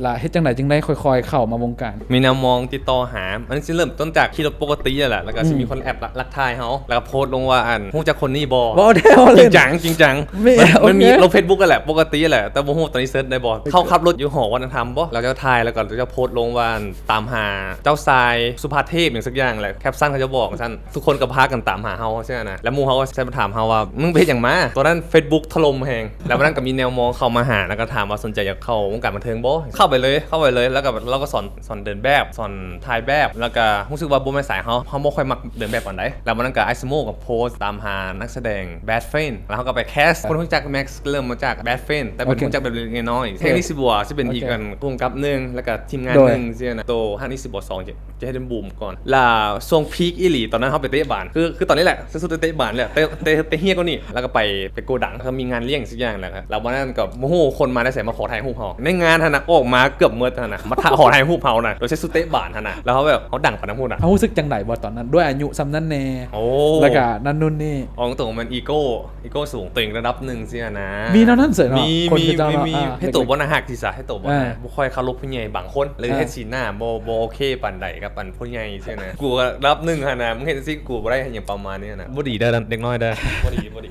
ລະເຮັດຈັ່ງໃດຈຶ່ງໄດ້ຄ່ອຍໆເຂົ້າມາວົງການ? ມີແນວມອງຕິດຕໍ່ຫາ ມັນຊິເລີ່ມຕົ້ນຈາກຂີ່ລົດປົກກະຕິຫັ້ນແຫຼະ ແລ້ວກໍຊິມີ ອືມ ຄົນແອັດລັກທາຍເຮົາ ແລ້ວກໍໂພສລົງວ່າ ອັນ ຮູ້ຈັກຄົນນີ້ບໍ່? ເວົ້າແທ້ ເວົ້າ ຈິ ເຫຼັ້ນ ງຈັງ ຈິງຈັງ ແມ່ນ ມັນ ໂອເຄ ມັນມີລົງເຟສບຸກຫັ້ນແຫຼະ ປົກກະຕິຫັ້ນແຫຼະ ແຕ່ບໍ່ຮູ້ວ່າຕອນນີ້ເຊີດໄດ້ບໍ່? ໂອເຄ ເຂົາຂັບລົດຢູ່ຫໍວັດທະນະທຳບໍ່? ແລ້ວເຈົ້າຖ່າຍ ແລ້ວກໍເຈົ້າໂພສລົງວ່າ ຕາມຫາເຈົ້າຊາຍສຸພາເທບຫຍັງສັກຢ່າງແຫຼະ ແຄັບຊັນເຂົາເຈົ້າບອກຊັ້ນ ທຸກຄົນກໍພາກັນຕາມຫາເຮົາຊີ້ນະ ແລ້ວໝູ່ເຮົາກໍແຊດມາຖາມເຮົາວ່າ ມຶງໄປເຮັດຫຍັງມາ? ຕອນນັ້ນເຟສບຸກຖະຫຼົ່ມແຮງ ແລ້ວວັນນັ້ນກໍມີແນວມອງເຂົ້າມາຫາ ແລ້ວກໍຖາມວ່າ ສົນໃຈຢາກເຂົ້າວົງການບັນເທີງບໍ່? ເຂົ້າໄປເລີຍ ເຂົ້າໄປເລີຍ ແລ້ວກໍ ລາວກໍສອນ ສອນເດີນແບບ ສອນຖ່າຍແບບ ແລ້ວກໍຮູ້ສຶກວ່າບໍ່ແມ່ນສາຍເຮົາ ເຮົາບໍ່ຄ່ອຍມັກເດີນແບບປານໃດ ແລ້ວວັນນັ້ນກໍອ້າຍສະໂມກກໍໂພສຕາມຫານັກສະແດງ Bad Friend ແລ້ວເຮົາກໍໄປແຄສ ຄົນຮູ້ຈັກແມັກ ເລີ່ມມາຈາກ Bad Friend ແຕ່ເປັນ ໂອເຄ ຮູ້ຈັກແບບເລັກໆນ້ອຍໆ ໂອເຄ ເຮັດນີ້ຊິບົວ ຊິເປັນອີກ ໂອເຄ ອັນ ຜູ້ກຳກັບໜຶ່ງ ແລ້ວກໍທີມງານ ໂອເຄ ໜຶ່ງຊີ້ນະ ໂຕຮັກນີ້ຊິບົວສອງ ຈະ ຈະເຮັດເປັນບູມກ່ອນ ລະຊ່ວງພີກອີ່ຫຼີ ຕອນນັ້ນເຮົາໄປເຕະບານ ຄື ຄືຕອນນີ້ແຫຼະ ສຸດໆເຕະບານແຫຼະ ແຕ່ ແຕ່ ແຕ່ເຮຍກວ່ານີ້ ແລ້ວກໍໄປ ໄປໂກດັງ ແລ້ວກໍມີງານລ້ຽງສັກຢ່າງແຫຼະ ແລ້ວວັນນັ້ນກໍບໍ່ຮູ້ຄົນມາແຕ່ໃສມາຂໍຖ່າຍຮູບເຮົາ ໃນງານຫັ້ນນະ ອອກມາເກືອບໝົດຫັ້ນນະ ມາຖ້າຂໍຖ່າຍຮູບເຮົານະ ໂດຍໃສ່ຊຸດເຕະບານຫັ້ນນະ ແລ້ວເຮົາແບບ ເຮົາດັງປານນັ້ນພຸ້ນນະ ເຮົາຮູ້ສຶກຈັ່ງໃດບໍ່ຕອນນັ້ນ ດ້ວຍອາຍຸຊ່ຳນັ້ນແດ່ ໂອ້ ແລ້ວກໍນັ້ນໂນ້ນນີ້ ເວົ້າຕົງໆ ແມ່ນອີໂກ້ ອີໂກ້ສູງ ຕົວເອງລະດັບໜຶ່ງຊີ້ນະ ມີແນວນັ້ນເສີຍເນາະ ມີ ຄົນ ມີ ຄືເຈົ້າ ມີ ເນາະ ມີ ອ່າ ເຮັດໂຕບໍ່ໜ້າຮັກຊີ້ຊະ ເຮັດໂຕບໍ່ໜ້າ ອ່າ ບໍ່ຄ່ອຍເຄົາລົບຜູ້ໃຫຍ່ ບາງຄົນ ຫຼື ອ່າ ເຮັດສີໜ້າບໍ່ ບໍ່ໂອເຄປານໃດກັບອັນຜູ້ໃຫຍ່ຊີ້ນະ ກູກໍລະດັບໜຶ່ງຫັ້ນນະ ມຶງເຮັດຈັ່ງຊີ້ ກູບໍ່ໄດ້ຫຍັງປະມານນີ້ນະ ບໍ່ດີເດີເດັກນ້ອຍເດີ ບໍ່ດີ ບໍ່ດີ.